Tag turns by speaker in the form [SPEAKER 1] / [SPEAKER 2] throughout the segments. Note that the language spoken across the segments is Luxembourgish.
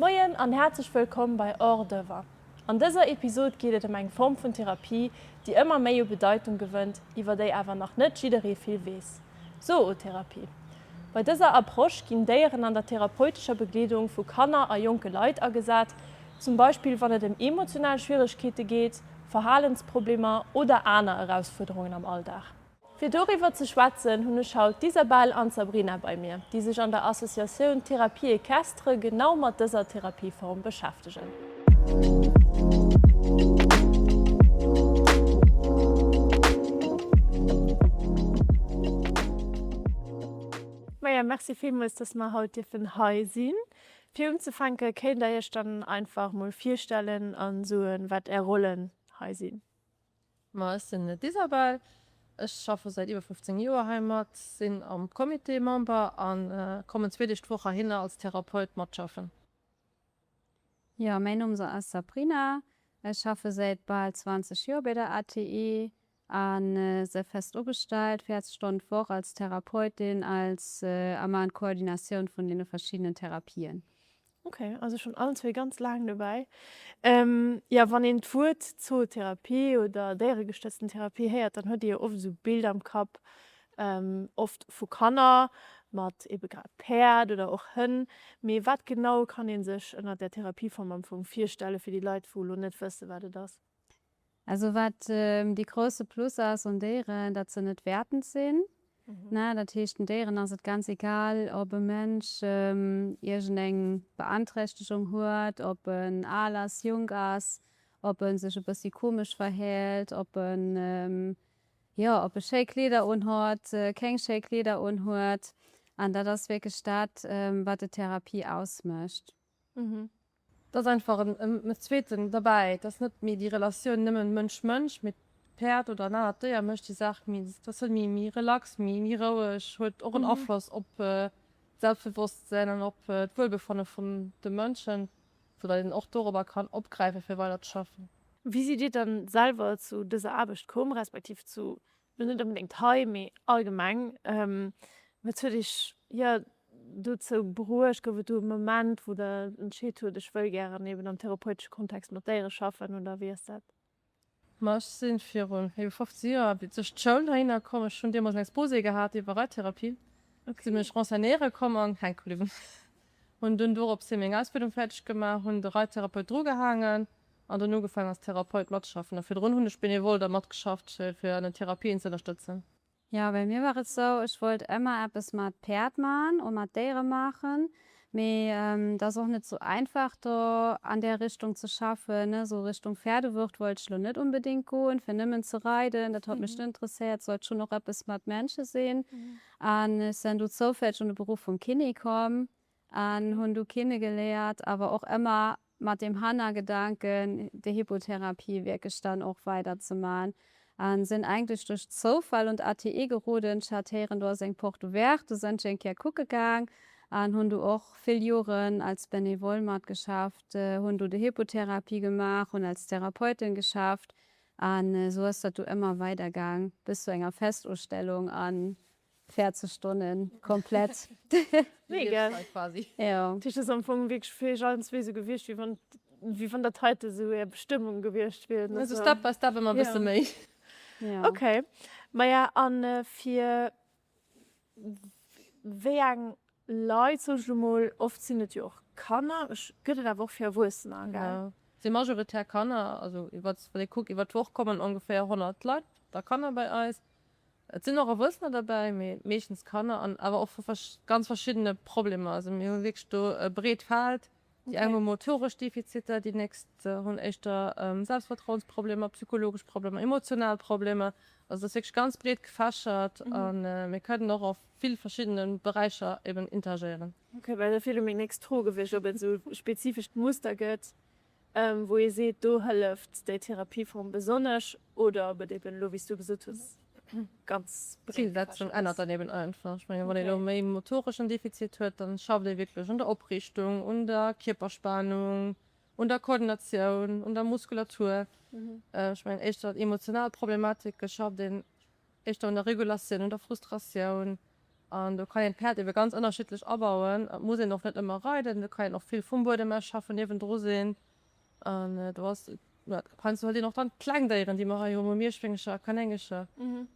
[SPEAKER 1] Moien an häerzlech wëllkomm bei Hors d'oeuvre. An dëser Episod geet et ëm eng Form vun Therapie, déi ëmmer méi u Bedeitung gewënnt, iwwer déi awer nach net jidderee vill weess, Zootherapie. Bei dëser Approche ginn Déieren an der therapeutescher Begleedung vu Kanner a jonke Leit agesat, zum Beispill wann et ëm emotional Schwieregkeete geet, Verhalensproblemer oder aner Erausfuerderungen am Alldag. Fir doriwwer ze schwätzen, hunn ech haut d'Isabelle an d'Sabrina bei mir, déi sech an der Associatioun Thérapie Equestre genau mat dëser Therapieform beschäftegen. Maja, merci villmools, dass mer haut dierfen hei sinn. Fir unzefänke kéint der iech dann einfach mol virstellen an soen, wat är Rollen hei sinn.
[SPEAKER 2] Ma ech sinn d'Isabelle, ech schaffe säit iwwer 15 Joer hei mat, sinn am Comité Member a kommen zwee Deeg d'Woch heihinner als Therapeut matschaffen.
[SPEAKER 3] Jo, mäin Numm ass Sabrina, ech schaffe säit bal 20 Joer bei der ATE a se fest ugestellt, 40 Stonnen d'Woch als Therapeutin als a maachen d'Koordinatioun vun deene verschiddenen Therapien.
[SPEAKER 1] Ok, also schon allen zwee ganz laang dobäi. Jo, wann een d'Wuert Zootherapie oder déieregestëtzten Therapie héiert, dann huet ee jo oft esou Bilder am Kapp, oft vu Kanner mat ebe grad Päerd oder och Hënn. Mee wat genau kann ee sech ënnert där Therapieform am Fong virstelle fir déi Leit, wou elo net wësse wat et ass?
[SPEAKER 3] Also wat dee grousse Plus ass un Déieren, datt se net wäertend sinn. Ne, dat heescht den Déieren ass et ganz egal, ob e Mënsch iergendeng Beanträchtegung huet, ob en al ass, jonk ass, ob e sech e bëssi komesch verhält, ob en, jo, ob e schéi Kleeder unhuet, keng schéi Kleeder unhuet. An dat ass wierklech dat, wat d'Therapie ausmécht.
[SPEAKER 2] Et ass einfach en zweeten derbäi. Et ass net méi déi Relatioun nëmmen Mënsch-Mënsch, mee d'Päerd oder en anert Déier mécht déi Saach méi, et ass méi méi relax, méi méi roueg, huet och en Afloss op d'Selbstbewosstsinn an op d'Wuelbefanne vun de Mënschen, sou datt een och dorobber kann opgräife fir weider ze schaffen.
[SPEAKER 1] Wéi sidd Dir dann selwer zu dëser Aarbecht komm, respektiv zu Lo net onbedéngt hei, mee allgemeng. Wat huet Iech, jo, dozou bruecht? Gouf et do e Moment, wou Der entscheet hutt, ech wëll gären eben am therapeutesche Kontext mat Déiere schaffen, oder wéi ass dat?
[SPEAKER 2] Ma ech si virun iwwer 15 Joer duerch d'Schoul heihinner komm. Ech hunn deemools en Exposé gehat iwwer Reittherapie. Si mech renseignéiere komm an hänke bliwwen. Hunn dunn dorops hi meng Ausbildung fäerdeg gemaach, hunn de Reittherapeut drugehaangen An dunn ugefaangen als Therapeut matzeschaffen. A virdrun hunn ech benevol da matgeschafft fir an den Therapien ze ënnerstëtzen.
[SPEAKER 3] Jo, bei mir war et sou, ech wollt ëmmer eppes mat Päerd man o mat Déiere maachen, mee et ass och net sou einfach do an där Richtung ze schaffen, ne. Sou Richtung Pferdewucht wollt ech lo net unbedingt goen, fir nëmmen ze reiden, dat hott mech net interesséiert, sollt schon och eppes mat Mensche sinn. An ech sen du zoufälleg un de Beruff vum Kiné komm An hunn du kinne geléiert, awer och ëmmer mat deem Hannergedanken, déi Hippotherapie wierklech dann och weider ze man. An sinn eigentlech duerch Zoufall un d'ATE geroden. Ech hat héieren, do ass eng Porte ouverte, do sënn ech eng Kéier kucke gaang an hunn du och vill Joren als Bénévole matgeschafft, hunn du déi Hippotherapie gemaach, hunn als Therapeutin geschafft an esou ass dat du ëmmer weider gaang bis zu enger Festustellung an 40 Stonnen komplett.
[SPEAKER 1] Mega. Jo. Dat heescht, et ass am Fong wierklech fir iech allen zwee esou gewiescht, wéi wann, wéi wann dat heite esou är Bestëmmung gewiescht wier.
[SPEAKER 2] Esou Step by Step ëmmer e bësse méi.
[SPEAKER 1] Jo. Ok. Maja, a fir wéi eng Leit, soen ech elo mol, oft sinn et jo och Kanner, ech, gëtt et awer och fir Erwuessener, gell?
[SPEAKER 2] Jo, et si majoritär Kanner. Also iwwer, wann ee kuckt, iwwer d'Woch kommen ongeféier 100 Leit da Kanner bei eis. Et sinn och Erwuessener derbäi, mee meeschtens Kanner an awer och vu ganz verschiddene Problemer. Also mir hu wierklech do e breet Feld. Déi eng hu motoresch Defiziter, déi nächst hunn éischter Selbstvertrauensproblemer, psychologesch Problemer, emotional Problemer. Also et ass wierklech ganz breet gefächert a mir kënnen och a vill verschiddene Beräicher eben interagéieren.
[SPEAKER 1] Ok, well dat wier elo meng nächst Fro gewiescht, ob et esou spezifescht Muster gëtt, wou ee seet, do hëlleft déi Therapieform besonnesch, oder ob et eben elo, wéi s du gesot hues, ganz
[SPEAKER 2] breet gefächert ass. D'Zilsetzung ännert dann eben einfach. Ech mengen, wann ee elo méi motoreschen Defizit huet, dann schafft ee wierklech un der Opriichtung, un der Kierperspanung, un der Koordinatioun, un der Muskulatur. Ech mengen, éischter emotional Problematike schafft een éischter un der Regulatioun, un der Frustratioun. An do kann een d'Päerd ebe ganz ënnerschiddlech abauen. Et muss een och net ëmmer reiden, do kann een och vill vum Buedem aus schaffen, niewendru sinn. An do ass, jo, heiansdo hëlt een och dann d'kleng Déieren, déi mer hei hu, Mierschwéngercher a Kanéngercher.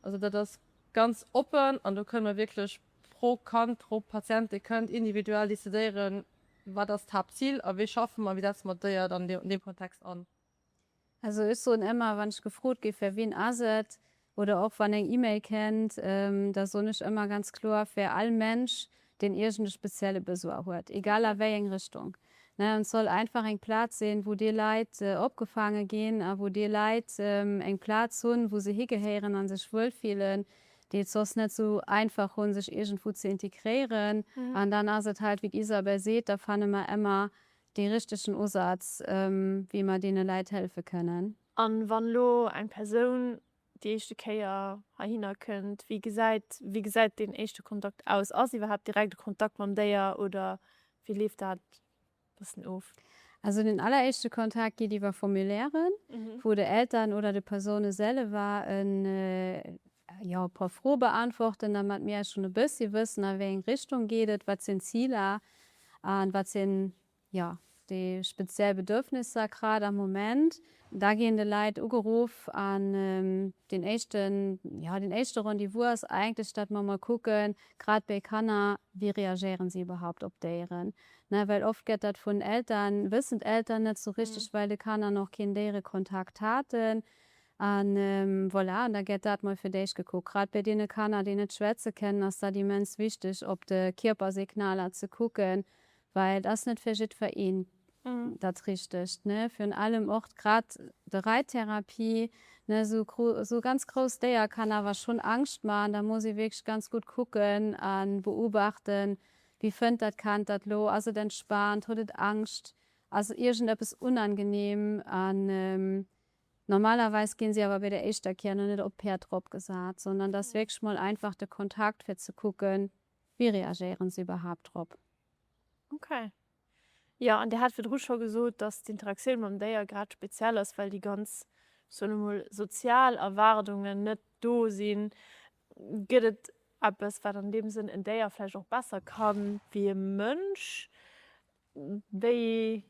[SPEAKER 2] Also dat ass ganz oppen an do kënne mer wierklech pro Kand, pro Patient, dee kënnt, individuell decidéieren, wat ass d'Haaptzil a wéi schaffe mer, wéi setze mer d'Déier dann an deem Kontext an.
[SPEAKER 3] Also ech soen ëmmer, wann ech gefrot gi fir wien ass et, oder och wann eng E-Mail kennt, da soen ech ëmmer ganz kloer, fir all Mensch, deen iergend e spezielle Besoin huet, egal a wéi eng Richtung. Ne, et soll einfach eng Plaz sinn, wou déi Leit opgefaange ginn a wou déi Leit eng Plaz hunn, wou se higehéieren a sech wuelfillen, déi et soss net esou einfach hunn, sech iergendwou ze integréieren. An dann ass et halt, wéi d'Isabel seet, da fanne mer ëmmer dee richtegen Usaz, wéi mer deene Leit hëllefe kënnen.
[SPEAKER 1] An wann elo eng Persoun déi éischte Kéier heihinner kënnt, wéi gesäit, wéi gesäit deen éischte Kontakt aus? Ass iwwerhaapt direkt e Kontakt mam Déier oder wéi leeft dat e bëssen of?
[SPEAKER 3] Also den alleréischte Kontakt geet iwwer Formulairen, wou de Eltern oder de Persoune selwer en, jo, e puer Froe beantworten, dermat mir schonn e bëssi wëssen, a wéi eng Richtung geet et, wat sinn d'Ziler An wat sinn, jo, déi speziell Bedürfnisser grad am Moment? Da ginn de Leit ugeruff an deen éischten, jo, deen éischte Rendez-vous ass eigentlech, datt mer mol kucken, grad béi Kanner, wéi reagéieren si iwwerhaupt op Déieren, ne? Well oft gëtt dat vun Eltern, wëssen d'Eltern net sou richteg, well de Kanner nach keen Déierekontakt haten. An voilà, an da gett dat mol fir d'éischt gekuckt. Grad bei deene Kanner, déi net schwätze kennen, ass dat immens wichteg, op de Kierpersignaler ze kucken, well et ass net fir jiddwereen dat Richtegt, ne. Virun allem och grad de Reittherapie, ne, esou esou ganz grousst Déier kann awer schonn Angscht man. Da muss ee wierklech ganz gutt kucken a beobachten, wéi fënnt dat Kand dat lo, ass et entspaant, huet et Angscht, ass iergendeppes unangenehm an Normalerweis ginn si awer bei der éischter Kéier nach net op d'Päerd drop gesat, sondern et ass wierklech mol einfach de Kontakt fir ze kucken, wéi reagéieren se iwwerhaapt drop.
[SPEAKER 1] Ok. Jo, an Dir hat virdru scho gesot, dass d'Interaktioun mam Déier grad speziell ass, well déi ganz, soen ech mol, sozial Erwaardungen net do sinn. Gëtt et eppes, wat an deem Sënn en Déier vläicht och besser kann wéi e Mënsch? Wéi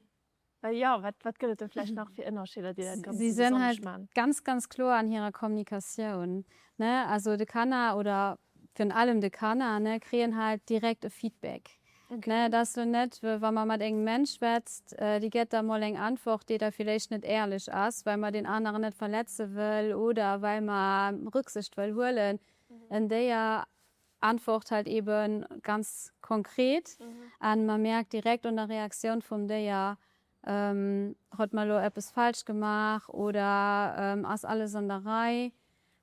[SPEAKER 1] Well jo, wat, wat gëtt et do vläicht nach fir Ënnerscheeder, déi dat Ganzt
[SPEAKER 3] Si
[SPEAKER 1] esou
[SPEAKER 3] sinn
[SPEAKER 1] besonnesch
[SPEAKER 3] halt
[SPEAKER 1] man?
[SPEAKER 3] ganz, ganz kloer an hirer Kommunikatioun, ne? Also de Kanner oder virun allem de Kanner, ne, kréien halt direkt e Feedback, ne? Et ass lo net, wa mer mat engem Mensch schwätzt, déi gëtt da mol eng Antwort, déi da villéicht net éierlech ass, well mer deen aneren net verletze wëll oder well mer Rücksicht wëll huelen. En Déier Antwort halt eben ganz konkret an man merkt direkt un der Reaktioun vum Déier, huet mer elo eppes falsch gemaach oder ass alles an der Rei.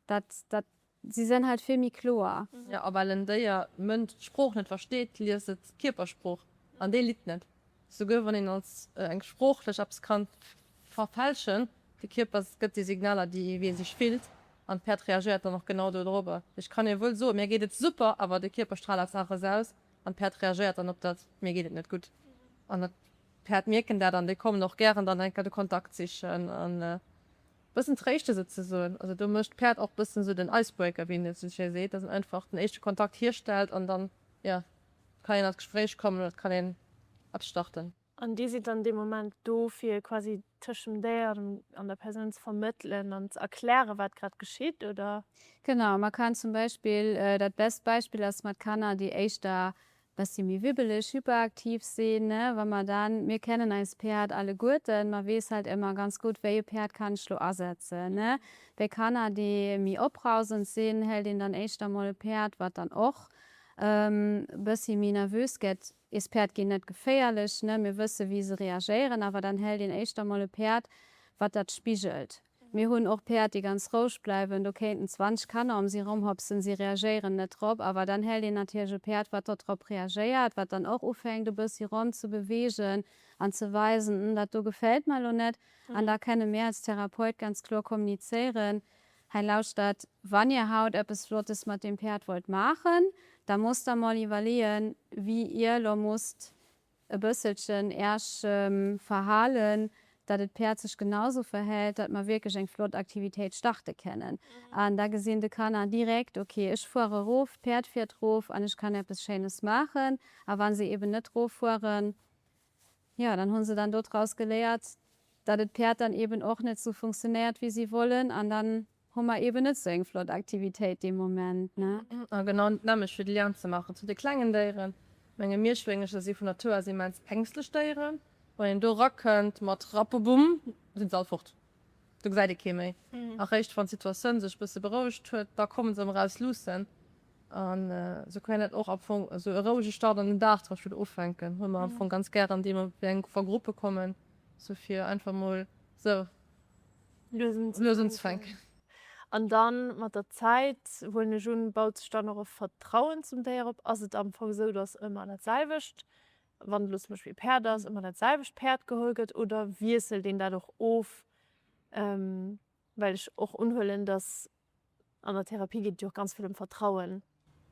[SPEAKER 3] Dat, dat, si sen halt vill méi kloer.
[SPEAKER 2] Jo, a well en Déier d'Mënsch d'Sprooch net versteet, liest et d'Kierpersprooch an déi litt net. Souguer wann een als eng sproochlech eppes kann verfälschen, de Kierper gëtt déi Signaler, déi wéi e sech fillt, an d'Päerd reagéiert dann och genau dodrobber. Ech kann jo wuel soen, mir geet et super, awer de Kierper straalt eppes aneres aus an d'Päerd reagéiert dann op dat, mir geet et net gutt. An d'Päerd mierken dat an déi kommen och gären dann enker de Kontakt sichen an e bëssen tréischte souzesoen. Also do mécht d'Päerd och bëssen esou den Icebreaker, wéi een et esou schéi seet, dass en einfach den éischte Kontakt hierstellt an dann, jo, kann een an d'Gespréich kommen oder et kann een eppes starten.
[SPEAKER 1] An Dir sidd dann dee Moment do, fir quasi tëscht dem Déier an der Persoun ze vermëttelen an ze erklären, wat grad geschitt, oder?
[SPEAKER 3] Genau, man kann zum Beispill, dat best Beispill ass mat Kanner, déi éischter bessi méi wibbeleg, hyperaktiv sinn, ne, wa mer dann, mir kennen eis Päerd alleguerten, mer weess halt ëmmer ganz gutt, wéi e Päerd kann ech lo asetzen, ne. Bei Kanner, déi méi oprausend sinn, hélt een dann éischter mol e Päerd, wat dann och bëssi méi nervös gëtt. Is Päerd ginn net geféierlech, ne, mir wësse wéi se reagéieren, awer dann hält een éischter mol e Päerd, wat dat spigelt. Mir hunn och Päerd, déi ganz roueg bleiwen, do kéinten 20 Kanner ëm si romhopsen, si reagéieren net drop, awer dann hält een natierlech e Päerd, wat dot drop reagéiert, wat dann och ufänkt e bëssi ronn ze beweegen an ze weisen, hm, dat do gefält mer elo net. An da kenne mir als Therapeut ganz kloer kommunizéieren, Hei lauschtert, wann ihr haut eppes Flottes mat deem Päerd wollt maachen, da musst der mol iwwerleeën, wéi ihr lo musst e bësselchen Äerch verhalen, datt et Päerd sech genau sou verhält, datt mer wierklech eng flott Aktivitéit starte kennen. An da gesinn de Kanner direkt, ok, ech fuere rof, d'Päerd fiert rof an ech kann eppes Schéines maachen. A wa se eben net roffueren, jo, dann hu se dann dodraus geléiert, datt et Päerd dann eben och net sou funktionéiert, wéi si wollen. An dann hu mer eben net sou eng flott Aktivitéit dee Moment, ne?
[SPEAKER 2] A genau d'nämmlecht fir de Lien ze maachen zu de klengen Déieren. Menge Mierschwéngercher si vun Natur aus immens ängstlech Déieren. Wann een do erakënnt mat Rappebumm, sinn se all fort. Do gesäit ee kee méi. Eréischt wann d'Situatioun sech bësse berouegt huet, da komme se erëm eraus luussen. An esou kann een dat och am Fong, esou e rouege Start an den Dag zum Beispill ufänken, hu mer am Fong ganz gären, déi wéi eng wa Gruppe kommen, sou fir einfach mol sou lues unzefänken.
[SPEAKER 1] An dann mat der Zäit, huelen ech un, baut sech dann och e Vertrauen zum Déier op. Ass et am Fong esou, dass ëmmer dat selwecht, wann et elo zum Beispill e Päerd ass, ëmmer dat selwecht Päerd geholl gëtt oder wiesselt een dat och of? Well ech och unhuelen, dass an der Therapie geet et jo och ganz vill ëm Vertrauen.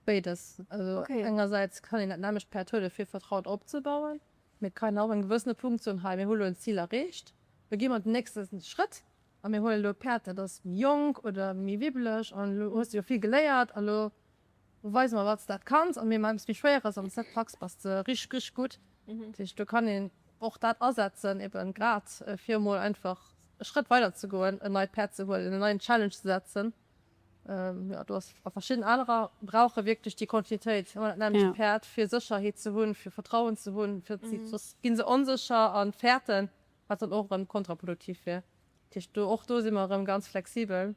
[SPEAKER 2] Béides. Also engersäits kann een dat nämmlecht Päerd huelen, fir Vertrauen opzebauen, mee et kann een och un engem gewëssene Punkt soen, hei mir hu lo en Zil erreecht, lo gi mer den nächste Schrëtt a mir huelen elo e Päerd, dat ass méi jonk oder méi wibbeleg an elo hues de jo vill geléiert a lo weise mer, wat s de dat kanns a mir maachen eppes méi Schwéieres a wann s de dat packs, bass de richteg, richteg gutt. Dat heescht, do kann een och dat asetzen, eben grad fir emol einfach e Schrëtt weider ze goen, en neit Päerd ze huelen, en neien Challenge ze setzen. Jo, do ass, a verschidden anerer brauche wierklech déi Kontinuitéit, ëmmer dat nämmlecht Päerd, fir Sécherheet ze hunn, fir Vertrauen ze hunn, fir soss gi se onsécher an fäerten, wat dann och erëm kontraproduktiv wier. Dat heescht, do, och do si mer erëm ganz flexibel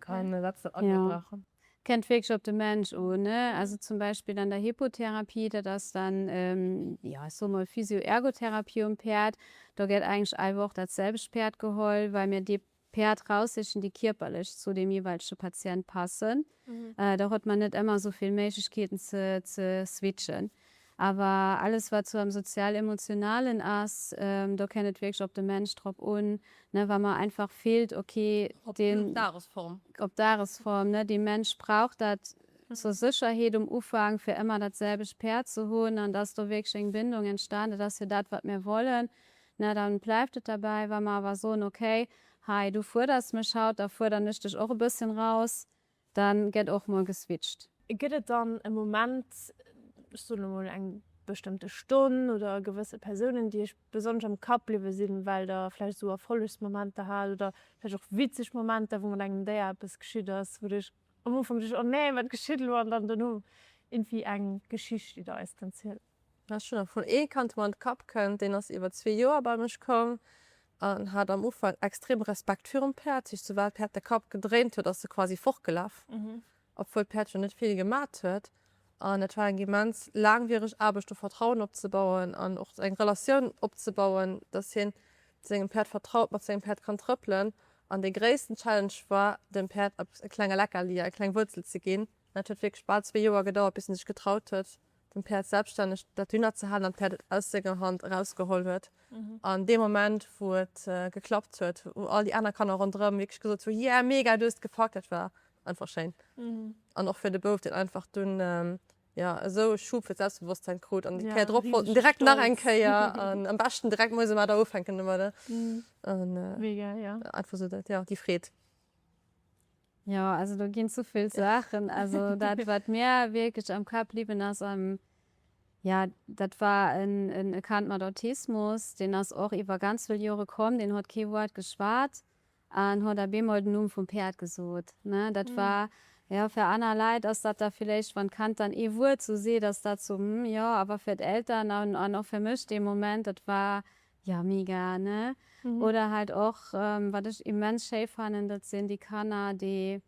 [SPEAKER 2] an setzen dat an, wat mir brauchen.
[SPEAKER 3] Kennt wierklech op de Mensch un, ne? Also zum Beispill an der Hippotherapie, dat ass dann, jo, ech soe mol Physio-Ergotherapie um Päerd, do gëtt eigentlech all Woch dat selwecht Päerd geholl, well mir dee Päerd raussichen, déi kierperlech zu deem jeeweilege Patient passen. Do huet man net ëmmer esou vill Méiglechkeeten ze ze switchen. Awer alles wat sou am sozial-emotionalen ass, do kennt et wierklech op de Mensch drop un, ne, wa mer einfach fillt, okay, deen.
[SPEAKER 2] Op d'Dagesform.
[SPEAKER 3] Op d'Dagesform, ne, dee Mensch brauch dat zur Sécherheet um Ufank, fir ëmmer dat selwecht Päerd ze hunn an dass do wierklech eng Bindung entstaat, dat ass jo dat wat mir wollen, ne, dann bleift et derbäi. Wa mer awer soen, okay, hei du fuerders mech haut, da fuerdern ech dech och e bësschen raus, Dann gett och mol geswitcht.
[SPEAKER 1] Gëtt et dann e Moment, ech soen elo mol eng bestëmmte Stonn oder gewësse Persounen, déi iech besonnesch am Kapp bliwwe sinn, well der vläicht esou Erfollegsmomenter hat oder vläicht och witzeg Momenter, wou mat engem Déier eppes geschitt ass, wou der iech am Ufank duecht, oh nee, wat geschitt elo? An dann dono iergendwéi eng Geschicht, déi der eis kënnt zielen.
[SPEAKER 2] Ech hunn am Fong ee Kand, dee mer an de Kapp kënnt, deen ass iwwer zwee Joer bei mech komm an hat am Ufank extrem Respekt virum Päerd. Dat heescht, soubal d'Päerd de Kapp gedréint huet, ass e quasi fortgelaf, obwuel d'Päerd jo net vill gemat huet. An dat war eng immens laangwiereg Aarbecht, do Vertrauen opzebauen an och eng Relatioun opzebauen, dass hien sengem Päerd vertraut, mat sengem Päerd kann trëppelen. An dee gréissten Challenge war, dem Päerd e klenge Leckerli, eng kleng Wuerzel ze ginn. Dat huet wierklech bal zwee Joer gedauert, bis en sech getraut huet, dem Päerd selbststänneg dat Hühner ze halen an d'Päerd et aus senger Hand erausgeholl huet. An dee Moment, wou et geklappt huet, wou all déi aner Kanner ronderëm wierklech gesot hu, yeah, mega, du hues et gepackt, dat war einfach schéin. An och fir de Bouf, deen einfach dunn, jo, esou e Schub fir d'Selbstbewosstsein krut an déi Kéier drop wollt en direkt nach eng Kéier an am beschten direkt muer se mar da ufänken domadder. An einfach esou dat, jo, déi Freed.
[SPEAKER 3] Jo, also do ginn souvill Saachen. Also dat wat mir wierklech am Kapp bliwwen ass, jo dat war en e Kand mat Autismus, deen ass och iwwer ganz vill Jore komm, deen huet kee Wuert geschwat an huet op eemol den Numm vum Päerd gesot, ne. Dat war, jo fir aner Leit ass dat da villéicht, wann d'Kand dann ee Wuert sou seet, ass dat sou, hm, jo, awer fir d'Eltern an och fir mech dee Moment, dat war Jo mega ne? Oder halt och wat ech immens schéi fannen, dat sinn déi Kanner déi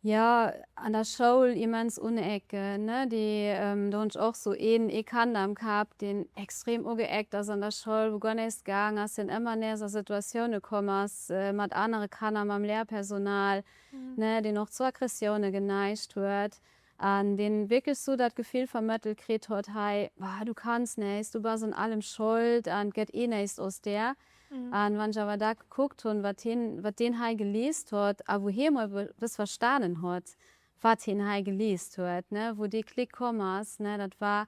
[SPEAKER 3] jo an der Schoul immens unecken ne, déi do hunn ech och sou een ee Kand am Kap deen extrem ugeeckt ass an der Schoul, wou guer näischt gaang ass, deen ëmmer nees a Situatioune komm ass mat anere Kanner, mam Lehrpersonal ne, deen och zu Aggressioune geneigt huet. An deen wierklech sou dat Gefill vermëttelt kritt huet, hei, boah, du kanns näisst, du bass un allem Schold an et gëtt eh näisst aus där. An wann ech awer da gekuckt hunn, wat hien, wat deen hei geleest huet a wou hie mol wëss verstanen huet, wat hien hei geleest huet, ne, wou dee Klick komm ass, ne, dat war.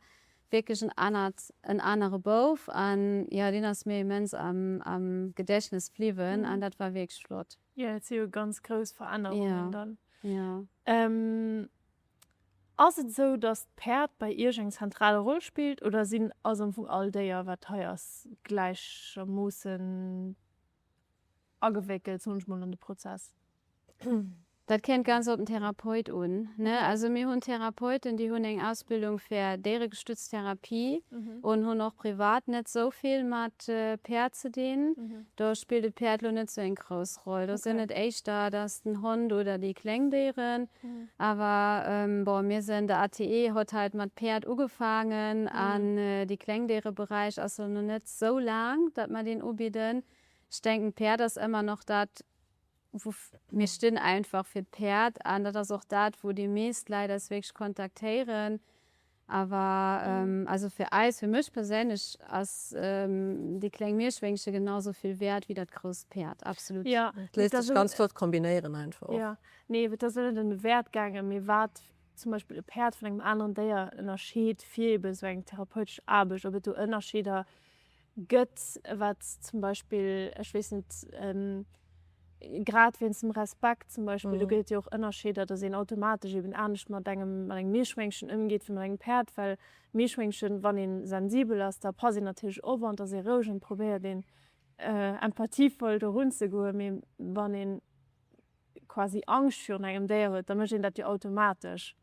[SPEAKER 3] Wierklech en anert, en anere Bouf an jo, deen ass mir immens am, am Gedächtnes bliwwen an dat war wierklech flott.
[SPEAKER 1] Jo, dat si jo ganz grouss Verännerungen dann.
[SPEAKER 3] Jo.
[SPEAKER 1] Ass et esou, datt d'Päerd bei Iech eng zentral Roll spillt oder sinn, ass am Fong all Déier, wat hei ass, gläichermoossen agewéckelt, soen ech mol, an de Prozess?
[SPEAKER 3] Dat kéint ganz op den Therapeut un, ne? Also mir hunn Therapeuten, déi hunn eng Ausbildung fir déieregestützt Therapie un hunn och privat net esou vill mat Päerd ze dinn. Do spillt et Päerd lo net esou eng grouss Roll. Do sinn et éischter dass den Hond oder déi kleng Déieren. Awer bon, mir sinn, de ATE hott halt mat Päerd ugefaangen an déi Klengdéiereberäich ass lo no net esou laang, dat mer deen ubidden. Ech denken d'Päerd ass ëmmer nach dat, wou mir stinn einfach fir d'Päerd an dat ass och dat, wou déi meescht Leit eis wierklech kontaktéieren. Awer also fir eis, fir mech perséinlech ass déi kleng Mierschwéngche genau sou vill wäert wéi dat grousst Päerd, absolut.
[SPEAKER 1] Jo,
[SPEAKER 2] Et léisst sech ganz flott kombinéieren einfach och.
[SPEAKER 1] Jo, nee, et ass elo net ëm de Wäert gaangen, mee wat zum Beispill e Päerd vun engem aneren Déier ënnerscheet fir ebe sou eng therapeutesch Aarbecht, ob et do Ënnerscheeder gëtt, wat zum Beispill, ech weess net, grad wéinst dem Respekt zum Beispill, do gëtt et jo och Ënnerscheeder, datt een automatesch eben anescht mat engem, mat engem Meeschwéngchen ëmgeet wéi mat engem Päerd, well Meeschwéngchen, wann ee sensibel ass, da passt een natierlech op an et ass ee roueg an et probéiert een empathievoll do runzegoen, mee wann een quasi Angscht virun engem Déier huet, da mécht een dat jo automatesch.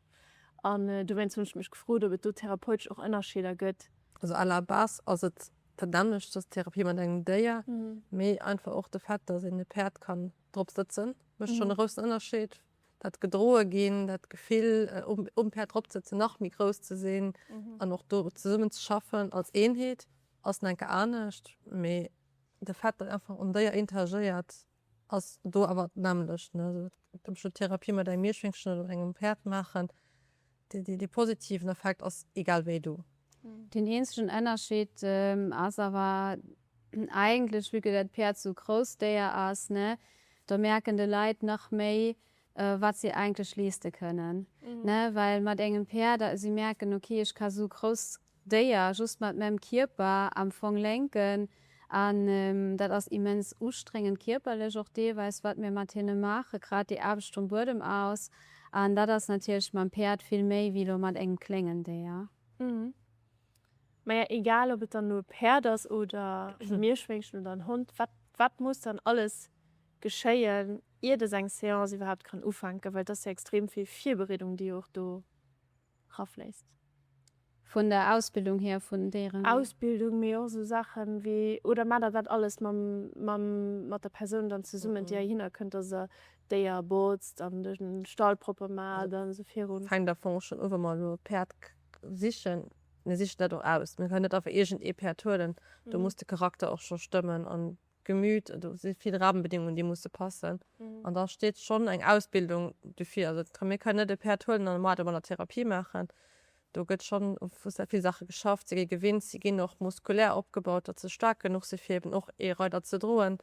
[SPEAKER 1] An dowéinst hunn ech mech gefrot, ob et do therapeutesch och Ënnerscheeder gëtt.
[SPEAKER 2] Also à la base ass et dat nämmlecht, dass Therapie mat engem Déier, mee einfach och de Fait, dass een e Päerd kann drop sëtzen, mécht schonn e groussen Ënnerscheed. Dat gedroe ginn, dat Gefill um Päerd drop ze sëtzen, nach méi grouss ze sinn an och do zesummen ze schaffen als Eenheet ass nach eng Kéier anescht. Mee de Fait, datt einfach en Déier interagéiert, Ass do awer d'nämmlecht, ne? Also ob ech elo Therapie mat engem Meerschwéngchen oder mat engem Päerd maachen, dee positiven Effekt ass egal wéi do.
[SPEAKER 3] Deen eenzegen Ënnerscheed ass awer eigentlech, vue que dat Päerd sou grousst Déier ass, ne, do merken de Leit nach méi, wat si eigentlech leeschte kënnen, ne, well mat engem Päerd, si merken, ok, ech ka sou grouss Déier just mat mengem Kierper am Fong lenken an dat ass immens ustrengend kierperlech och deelweis wat mir mat hinne maachen, grad déi Aarbecht vum Buedem aus an dat ass natierlech mam Päerd vill méi wéi lo mat engem kléngen Déier.
[SPEAKER 1] Maja egal ob et dann elo e Päerd ass oder e Mierschwéngchen oder en Hond, wat wat muss dann alles geschéien iert es eng Seance iwwerhaapt kann ufänken, well et ass jo extrem vill Virbereedung déi och do rafléisst.
[SPEAKER 3] Vun der Ausbildung hier vun Déieren?
[SPEAKER 1] Ausbildung, mee och esou Saachen wéi, oder maacht der dat alles mam, mam, mat der Persoun dann zesummen, déi heihinner kënnt, dass der d'Déier botzt an de Stall propper maacht an esou virun?
[SPEAKER 2] Fänkt am Fong schonn u wa mer elo e Päerd sichen, mir sichen dat och aus, mir kënnen net einfach iergend ee Päerd huelen, do muss de Charakter och scho stëmmen an Gemüt, do si vill Rahmenbedingungen, déi musse passen. An da steet schonn eng Ausbildung dofir. Also mir kënnen net e Päerd huelen an mat an der Therapie maachen. Do gëtt schonn u vill Saache geschafft. Si gi gewinnt, si ginn och muskulär opgebaut, datt se staark genuch si fir eben och ee Reider ze droen.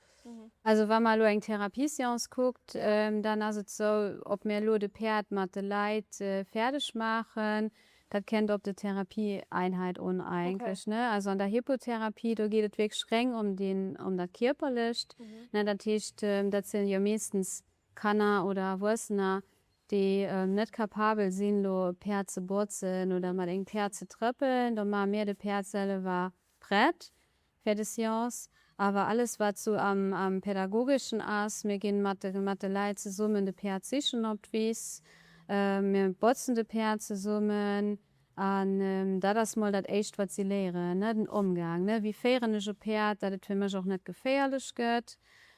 [SPEAKER 3] Also wa mer elo eng Therapieseance kuckt, dann ass et esou, ob mir elo de Päerd mat de Leit fäerdeg maachen, Dat kennt op de Therapieeinheit un eigentlech, ne? Also an der Hippotherapie, do geet et wierklech reng ëm deen, ëm dat Kierperlecht, ne? Dat heescht, dat sinn jo meeschtens Kanner oder Erwuessener, déi net capabel sinn, elo e Päerd ze botzen oder mat engem Päerd ze trëppelen. Do maache mir de Päerd selwer prett fir de Séance. Awer alles wat sou am am pädagogeschen ass, mir ginn mat de mat de Läit zesummen de Päerd sichen op d'Wiss, mir botzen de Päerd zesummen an dat ass mol dat éischt wat si léieren, ne, den Omgang, ne, wéi féieren ech e Päerd, dat et fir mech och net geféierlech gëtt,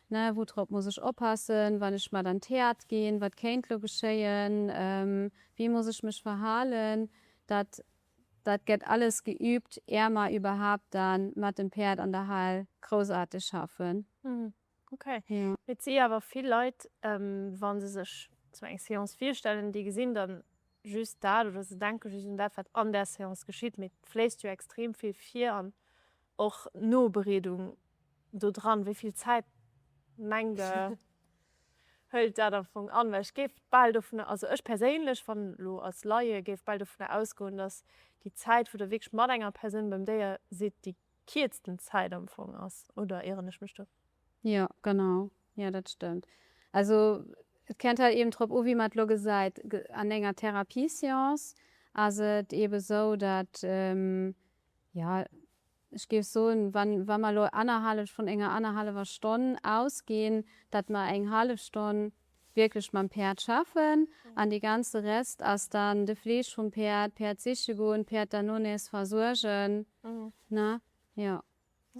[SPEAKER 3] ne, woutrop muss ech oppassen, wann ech mat an d'Häerd ginn, wat kéint lo geschéien, wéi muss ech mech verhalen, dat Dat gett alles geübt är mer überhaapt dann mat dem Päerd an der Hal grousarteg schaffen.
[SPEAKER 1] Ok. Et si awer vill Leit, wa se sech sou eng Seance virstellen, déi gesinn dann just dat oder se denke just un dat, wat an där Seance geschitt, mee et fléisst jo extrem vill vir an och Nobereedung do dran. Wéi vill Zäit mengt Der? Hëlt dat am Fong an? Well ech géif bal dovunner, also ech perséinlech, wann elo als Laie, géif bal dovunner ausgoen, dass déi Zäit, wou Der wierklech mat enger Persoun beim Déier sidd, déi kierzten Zäit am Fong ass. Oder ieren ech mech do?
[SPEAKER 3] Jo, genau. Jo, dat stëmmt. Also et kennt halt eben drop u wéi mer et lo gesäit. An enger Therapieséance ass et eben esou, datt, jo, Ech géif soen, wann, wa mer elo annerhallef vun enger annerhallewer Stonn ausginn, datt mer eng hallef Stonn wierklech mam Päerd schaffen an dee ganze Rest ass dann de Fleeg vum Päerd, d'Päerd siche goen, d'Päerd derno nees versuergen, ne? Jo.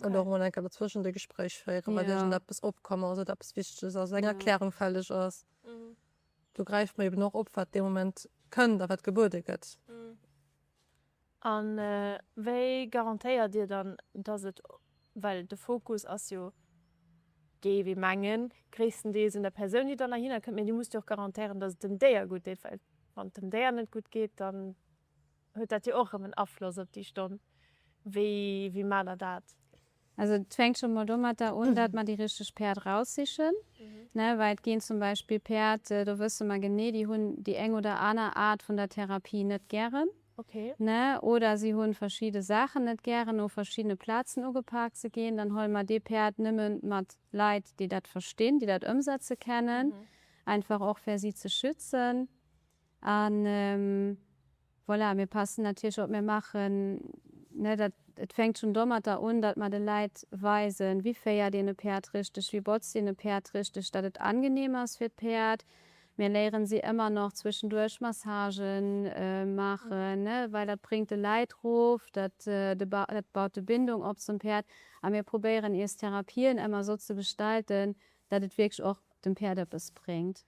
[SPEAKER 2] An och emol eng Kéier dozwëschent e Gespréich féieren, well iergendeppes opkomm ass oder eppes Wichteges ass, eng Erklärung fälleg ass. Do gräife mer eben och op, wat dee Moment kënnt a wat gebuede gëtt.
[SPEAKER 1] A wéi garantéiert Dir dann, dass et, well de Fokus ass jo, géif ee mengen, gréisstendeels un der Persoun, déi dann heihinner kënnt, mä Dir musst jo och garantéieren, dass et dem Déier gutt deet, well wann et dem Déier net gutt geet, dann huet dat jo och erëm en Afloss op déi Stonn. Wéi, wéi maacht Der dat?
[SPEAKER 3] Also et fänkt scho mol domatter un, dat mer déi richteg Päerd raussichen, ne, well et ginn zum Beispill Päerd, do wësse mer genee, déi hunn déi eng oder aner Aart vun der Therapie net gären, ne, oder si hunn verschidde Saachen net gären, no verschiddene Plazen ugepaakt ze ginn. Dann huele mer dee Päerd nëmme mat Leit, déi dat verstinn, déi dat ëmsetze kennen, einfach och fir si ze schützen. An voilà, mir passen natierlech op, mir maachen, ne, dat, et fänkt schonn domatter un, datt mer de Läit weisen, wéi féiert een e Päerd richteg, wéi botzt een e Päerd richteg, datt et angenehm ass fir d'Päerd. Mir léieren si ëmmer nach zwëschenduerch Massagen maachen, ne, well dat bréngt de Läit rof, dat, dat baut de Bindung op zum Päerd. A mir probéieren iis Therapien ëmmer esou ze gestalten, datt et wierklech och dem Päerd eppes bréngt.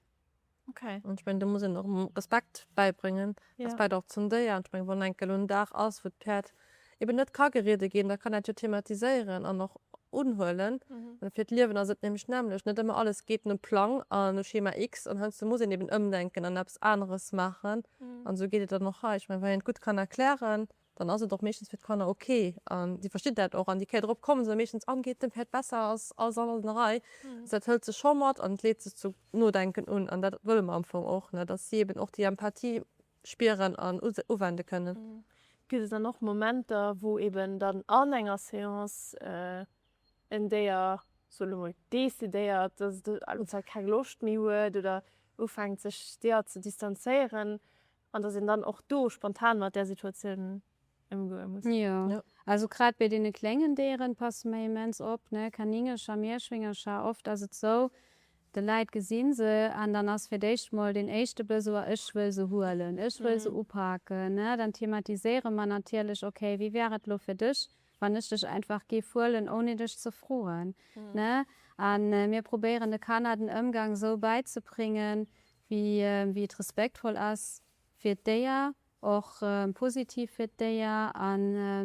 [SPEAKER 2] Okay. An ech mengen, do muss een och Respekt bäibréngen, Respekt och zum Déier. An ech mengen, wann enk elo en Dag ass, wou d'Päerd eben net ka geridde ginn, da kann dat jo thematiséieren an och unhuelen. Well fir d'Liewen ass et nämlech d'nämmlecht, net ëmmer alles geet no Plang an no Schema X an heiansdo muss een eben ëmdenken an eppes aneres maachen. An esou geet et dann och hei. Ech mengen, wann een et gutt kann erklären, dann ass et och meeschtens fir d'Kanner ok an si verstinn dat och an déi Kéier drop kommen se da meeschtens an, geet dem Päerd besser, ass alles an der Rei. Also dat hëlt sech scho mat an et leet sech zu Nodenken un an dat wëlle mer am Fong och, ne, dass si eben och déi Empathie spieren an uwende kënnen.
[SPEAKER 1] Gëtt et dann och Momenter, wou eben dann an enger Seance en Déier, soe lo mol, decidéiert, dass et elo keng Loscht méi huet oder ufänkt sech deer ze distanzéieren An dass een dann och do spontan mat där Situatioun ëmgoe muss.
[SPEAKER 3] Jo, also grad bei deene kléngen Déieren passe mer immens op, ne, Kaningercher, Mierschwéngercher. Oft ass et sou, de Läit gesinn se an dann ass fir d'éischt mol deen éischte Besoin, ech wëll se huelen, ech wëll se upaken, ne. Dann thematiséiere mer natierlech, okay, wéi wär et lo fir dech, wann ech dech einfach géif huelen, ouni dech ze froen, ne. A mir probéieren de Kanner den Ëmgang sou bäizebringen, wéi et respektvoll ass fir d'Déier, och positiv fir d'Déier a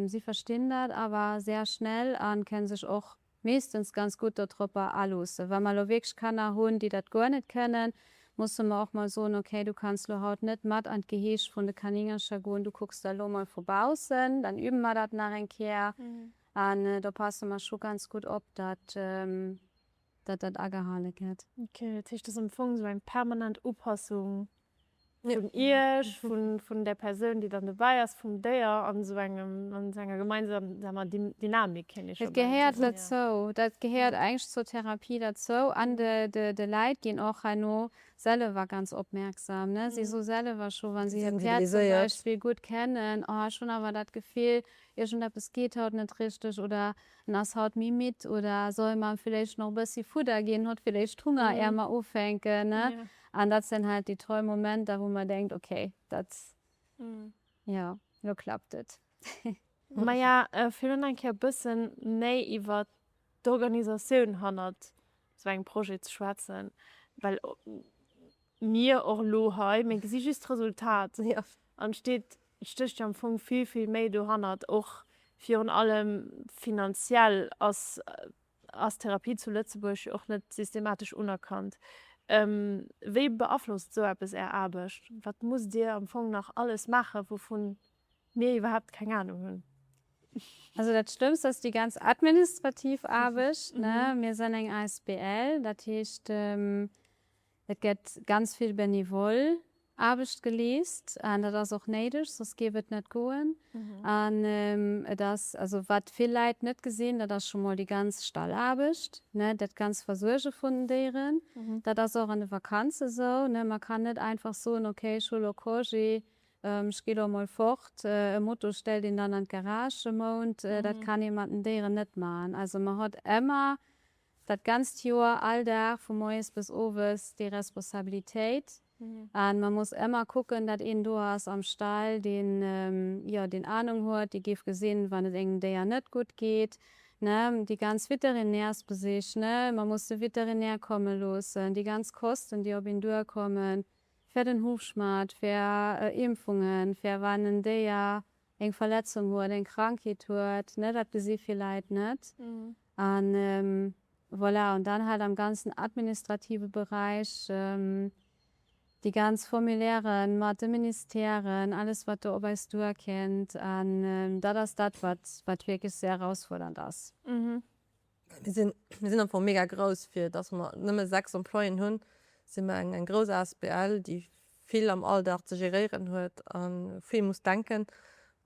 [SPEAKER 3] si verstinn dat awer sehr schnell a kënnen sech och meeschtens ganz gutt dodropper aloossen. Wa mer elo wierklech Kanner hunn, déi dat guer net kënnen, musse mer och mol soen, okay, du kanns lo haut net mat an d'Geheeg vun de Kaningercher goen, du kucks da lo mol vu baussen, dann übe mer dat nach eng Kéier an do passe mer scho ganz gutt op, datt datt dat agehale gëtt.
[SPEAKER 1] Ok, dat heescht, et ass am Fong esou eng permanent Upassung vun Iech, vun där Persoun, déi dann dobäi ass, vum Déier an esou engem, an esou enger gemeinsamer Dynamik, kéint ee scho
[SPEAKER 3] Dat gehéiert dozou. Dat gehéiert eigentlech zur Therapie derzou. An de Läit ginn och herno selwer ganz opmierksam, ne. Si soe selwer scho, wa si hiert Päerd zum Beispill gutt kennen, Oh, ech hunn awer dat Gefill, iergendeppes geet haut net richteg oder En ass haut méi midd oder solle mer em villéicht nach e bëssi Fudder ginn, huet villéicht Hunger är mer ufänken, ne? An dat sinn halt déi toll Momenter, wou mer denkt, ok, dat, jo, lo klappt et.
[SPEAKER 1] Maja, fir elo nach eng Kéier e bëssen méi iwwert d'Organisatioun hannert esou engem Projet ze schwätzen, well mir och elo hei, mir gesi just d'Resultat an et steet, et stécht jo am Fong vill, vill méi dohannert, och virun allem finanziell ass ass Therapie zu Lëtzebuerg jo och net systematesch unerkannt. Wéi beaflosst esou eppes Är Aarbecht? Wat musst Dir am Fong nach alles maachen, wouvun mir iwwerhaapt keng Anung hunn?
[SPEAKER 3] Also dat Schlëmmst ass déi ganz administrativ Aarbecht, ne. Mir sinn eng asbl, dat heescht. Et gëtt ganz vill benevol Aarbecht geleest an dat ass och néideg, soss géif et net goen. An et ass, also wat vill Läit net gesinn, dat ass scho mol déi ganz Stallaarbecht, ne, dat ganz Versuerge vun den Déieren. Dat ass och an de Vakanze sou, ne, man kann net einfach soen, okay, ech hu lo Congé, ech gi lo mol fort, e Moto stellt een dann an d'Garage e Mount. Dat kann ee mat den Déieren net maachen. Also mer hott ëmmer Dat ganzt Joer, all Dag, vu moies bis owes, déi Responsabilitéit. An man muss ëmmer kucken, dat een do ass am Stall, deen, jo, deen Ahnung huet, dee géif gesinn, wann et engem Déier net gutt geet, ne, déi ganz Veterinärsbesich, ne, man muss de Veterinär komme loossen, déi ganz Kosten, déi op een duerkommen, fir den Hufschmatt, fir Impfungen, fir wann en Déier eng Verletzung huet, eng Krankheet huet, ne, dat gesi vill Leit net. An voilà, an dann halt am ganzen administrative Beräich déi ganz Formulairen mat de Ministèren, alles wat do op eis duerkennt. An dat ass dat, wat wat wierklech sehr erausfuerdernd ass.
[SPEAKER 2] Mir sinn, mir sinn am Fong mega grouss, fir dass mer nëmme 6 Employéen hunn, si mer eng, eng grouss asbl, déi vill am Alldag ze geréieren huet a vill muss denken.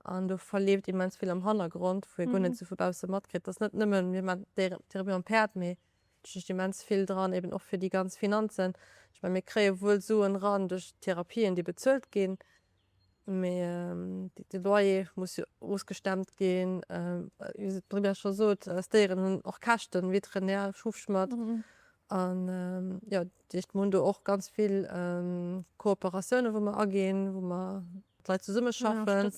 [SPEAKER 2] An do verleeft immens vill am Hannergrond, wou ee guer net esou vu bausse matkritt. Et ass net nëmmen, mir maachen Therapie mam Päerd, mee et stécht immens vill dran, eben och fir déi ganz Finanzen. Ech mengen, mir kréie wuel Suen eran duerch d'Therapien, déi bezuelt ginn, Mee de Loyer muss jo muss gestemmt ginn. Wéi d'Maria scho sot, eis Déieren hunn och Käschten, Veterinär, Hufschmatt. An jo, dat heescht, mir hunn do och ganz vill Kooperatiounen, wou mer aginn, wou mer mat Leit zesummeschaffen,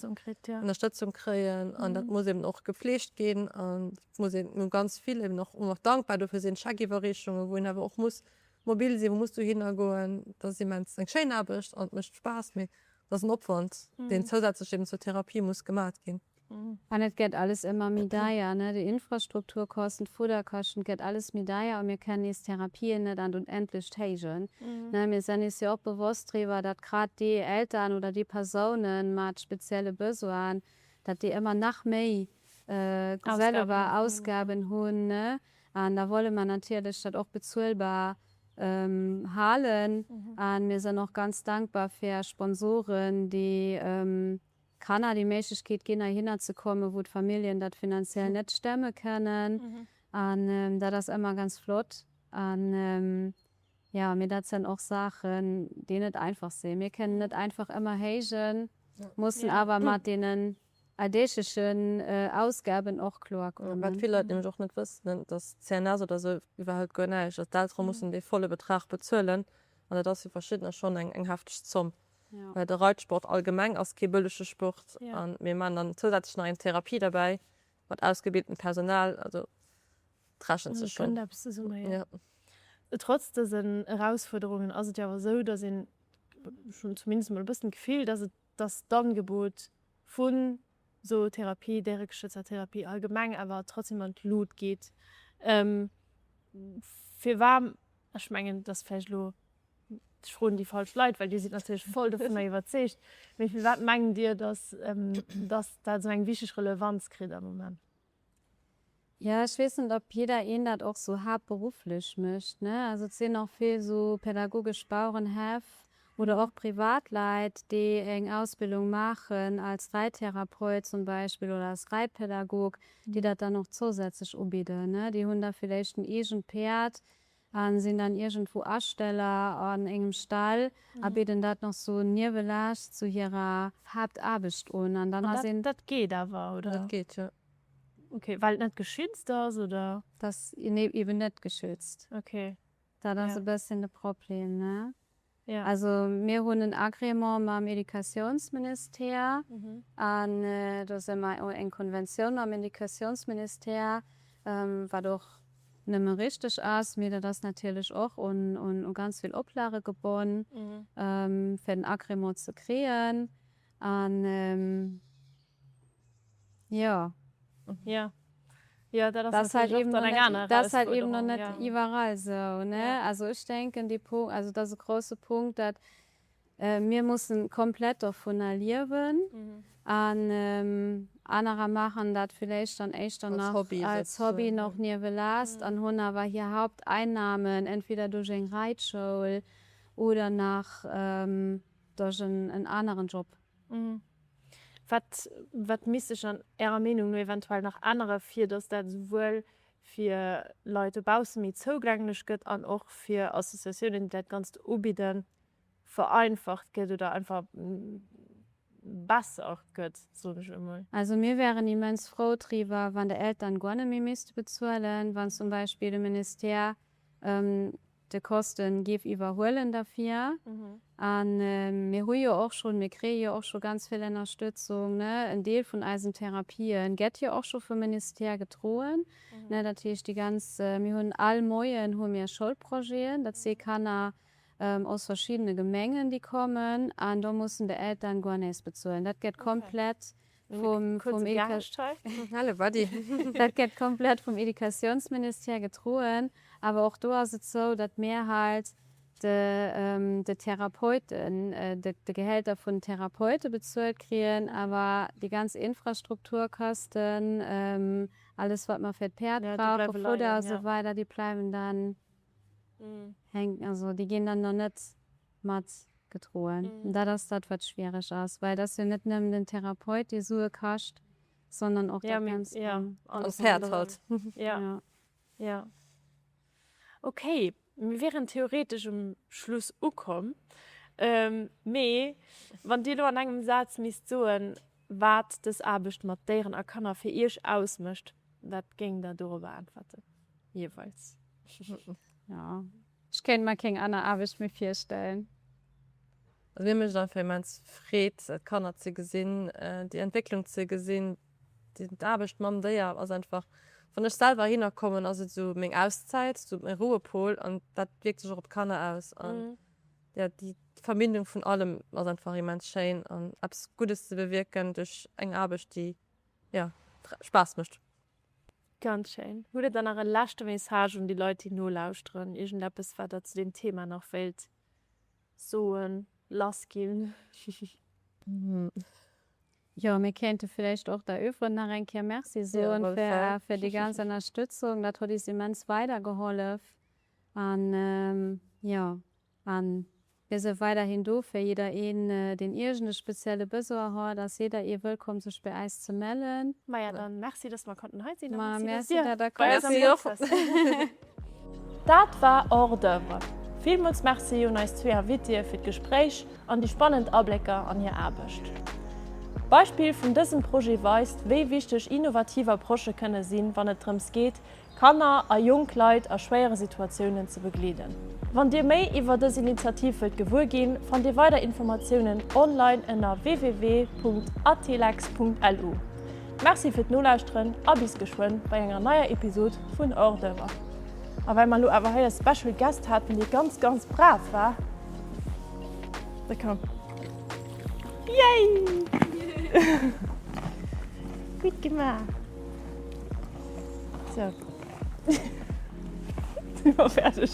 [SPEAKER 2] Ënnerstëtzung kréien. An dat muss eben och gepflegt ginn. An et muss een, mir hu ganz vill eben och, wou mer och dankbar dofir sinn, Scheckiwwerreechungen, wou een awer och muss Mobil sinn, wou muss dohinner goen. Dat ass immens eng schéin Aarbecht an et mécht Spaass, mee et ass en Opwand, deen zousätzlech eben zur Therapie muss gemat ginn.
[SPEAKER 3] An et gett alles ëmmer méi deier, ne, déi Infrastrukturkosten, d'Fudderkäschten, et gett alles méi deier a mir kennen eis Therapien net an d'Unendlecht héijen, ne. Mir senn eis jo och bewosst driwwer, datt grad déi Eltern oder déi Persounen mat spezielle Besoinen, datt déi ëmmer nach méi selwer Ausgaben hunn, ne. An da wolle mer natierlech dat och bezuelbar halen. A mir sinn och ganz dankbar fir Sponsoren, déi Kanner déi Méiglechkeet ginn, heihinner ze kommen, wou d'Familljen dat finanziell net stemme kënnen. An dat ass ëmmer ganz flott. An jo, mee dat sinn och Saachen, déi net einfach sinn. Mir kënnen net einfach ëmmer héijen, mussen awer mat deenen alldeeglechen Ausgaben och kloer kommen.
[SPEAKER 2] Wat vill Leit nämlech och net wëssen, dass CNS oder esou iwwerhëlt guer näischt. Also d'Eltere mussen dee volle Betrag bezuelen an dat ass fir verschiddener schonn eng eng hefteg Zomm. Well de Reitsport allgemeng ass kee bëllege Sport a mir maachen dann zousätzlech nach eng Therapie derbäi mat ausgebiltem Personal. Also et rechent sech schonn.
[SPEAKER 1] Kënnt eppes zesummen, jo. Trotz dësen Erausfuerderungen ass et jo awer esou, dass een, ech hunn zumindest emol e bëssen d'Gefill, dass et, dass d'Angebot vu Zootherapie, déieregestëtzter Therapie allgemeng awer trotzdem an d'Lut geet. Firwat, ech mengen, et ass vläicht elo, ech froen déi falsch Leit, well Dir sidd natierlech voll dovunner iwwerzeegt, mee firwat mengt Dir, datt datt dat esou eng wichteg Relevanz kritt am Moment?
[SPEAKER 3] Ja, ech weess net, ob jidder een dat och sou haaptberufflech mécht, ne? Also et sinn och vill sou pädagogesch Bauerenhäff oder och Privatleit, déi eng Ausbildung maachen als Reittherapeut zum Beispill oder als Reitpädagog, déi dat dann och zousätzlech ubidden, ne? Déi hunn da villéicht en eegent Päerd a sinn dann iergendwou Asteller an engem Stall a bidden dat nach sou niewelaanscht zu hirer Haaptaarbecht un. An dann ass een.
[SPEAKER 1] Dat geet awer, oder?
[SPEAKER 2] Dat geet, jo.
[SPEAKER 1] Ok, well et net geschützt ass, oder?
[SPEAKER 3] Dat ass eben net geschützt.
[SPEAKER 1] Ok.
[SPEAKER 3] Dat ass e bësschen de Problem, ne?
[SPEAKER 1] Ja.
[SPEAKER 3] Also mir hunn en Agrément mam Educatiounsministère an do si mer eng Konventioun mam Educatiounsministère, wat och nëmme richteg ass, mee dat ass natierlech och un ganz vill Oplage gebonn, fir den Agrément ze kréien. An jo.
[SPEAKER 1] Jo. Jo, dat ass natierlech och dann eng aner
[SPEAKER 3] Erausfuerderung. Dat ass halt eben nach net iwwerall esou, ne? Also ech denken, dee Punkt, also dat ass e grouse Punkt, dat mir mussen komplett dovunner liewen an anerer maachen dat villéicht dann éischter nach als Hobby nach niewelaanscht an hunn awer hir Haupteinnahmen entweder duerch eng Reitschoul. Oder nach duerch en aneren Job.
[SPEAKER 1] Wat, wat misst sech an Ärer Meenung no eventuell nach ännere fir datt dat esouwuel fir Leit dobausse méi zougänglech gëtt an och fir Associatiounen, déi dat Ganzt ubidden, vereinfacht gëtt oder einfach besser gëtt, soen ech emol?
[SPEAKER 3] Also mir wären immens frou driwwer, wann de Eltern guer net méi misste bezuelen, wann zum Beispill de Ministère de Kosten géif iwwerhuelen derfir. A mir hu jo och schonn, mir kréie jo och scho ganz vill Ënnerstëtzung, ne. En Deel vun eisen Therapien gett jo och scho vum Ministère gedroen, ne. Dat heescht, déi ganz, mir hunn all Moien hu mir Schoulprojeten, dat si Kanner aus verschiddene Gemengen, déi kommen, an do mussen de Eltern guer näischt bezuelen. Dat gett komplett vum, vum Dat gett komplett vum Educatiounsministère gedroen. Awer och do ass et sou, datt mir halt de, de Therapeuten, de, de Gehälter vun den Therapeute bezuelt kriegen, awer déi ganz Infrastrukturkosten, alles wat mer fir d'Päerd brauchen, Fudder a sou weider, déi bleiwen dann hänken, also déi ginn dann nach net mat gedroen. Dat ass dat, wat schwiereg ass, well et ass jo net nëmmen den Therapeut, dee Sue kascht, sondern och dat Ganzt.
[SPEAKER 2] An d'Päerd halt.
[SPEAKER 1] Jo. Jo. Okay, mir wieren theoretesch um Schluss ukomm. Mee wann Dir elo an engem Saz misst soen, wat dës Aarbecht mat Déieren a Kanner fir Iech ausmécht, wat géingt Der dorobber äntwerten, jeeweils?
[SPEAKER 3] Jo, ech kéint mer kéng aner Aarbecht méi virstellen.
[SPEAKER 2] Also mir mécht et einfach immens Freed, d'Kanner ze gesinn, déi Entwécklung ze gesinn. D'Aarbecht mam Déier ass einfach, wann ech selwer heihinner kommen, ass et esou meng Auszäit, esou mäi Ruhepol an dat wierkt sech och op d'Kanner aus. An jo, déi Verbindung vun allem ass einfach immens schéin an eppes Guddes ze bewierken duerch eng Aarbecht, déi jo Spaass mécht.
[SPEAKER 1] Ganz schéin. Hutt Dir dann nach e leschte Message un déi Leit, déi nolauschteren? Iergendeppes, wat Der zu deem Thema nach wéilt soen, lassginn?
[SPEAKER 3] Jo, mir kéinte villäicht och der ÖFRE nach eng Kéier Merci soen fir déi ganz Ënnerstëtzung. Dat huet is immens weidergehollef. An jo, a mir si weiderhin do fir jiddereen, deen iergend e spezielle Besoin huet, ass jidderee wëllkomm sech bei äis ze mellen.
[SPEAKER 1] Maja, dann merci, dass mer konnten hei sinn a
[SPEAKER 3] Ma
[SPEAKER 1] merci,
[SPEAKER 3] merci,
[SPEAKER 1] dass
[SPEAKER 3] dat der
[SPEAKER 1] Dir bei eis am
[SPEAKER 3] komm sidd.
[SPEAKER 1] Podcast. Dat war Hors d'oeuvre. Villmools Merci un eis zwee Invitéë fir d'Gespréich an déi spannend Ablécker an hir Aarbecht. D'Beispill vun dësem Projet weist, wéi wichteg innovativ Approchë kënne sinn, wann et drëms geet, Kanner a jonk Leit a schwéiere Situatiounen ze begleeden. Wann Dir méi iwwer dës Initiativ wëllt gewuer ginn, fannt Dir weider Informatiounen online ënner www.atelx.lu. Merci fir d'Nolauschteren a bis geschwënn bei enger neier Episod vun Hors d'oeuvre. A well mer elo awer hei e Special Guest haten, dee ganz, ganz brav war, da komm. Yay! Gutt gemaach! Sou. Si mer fäerdeg.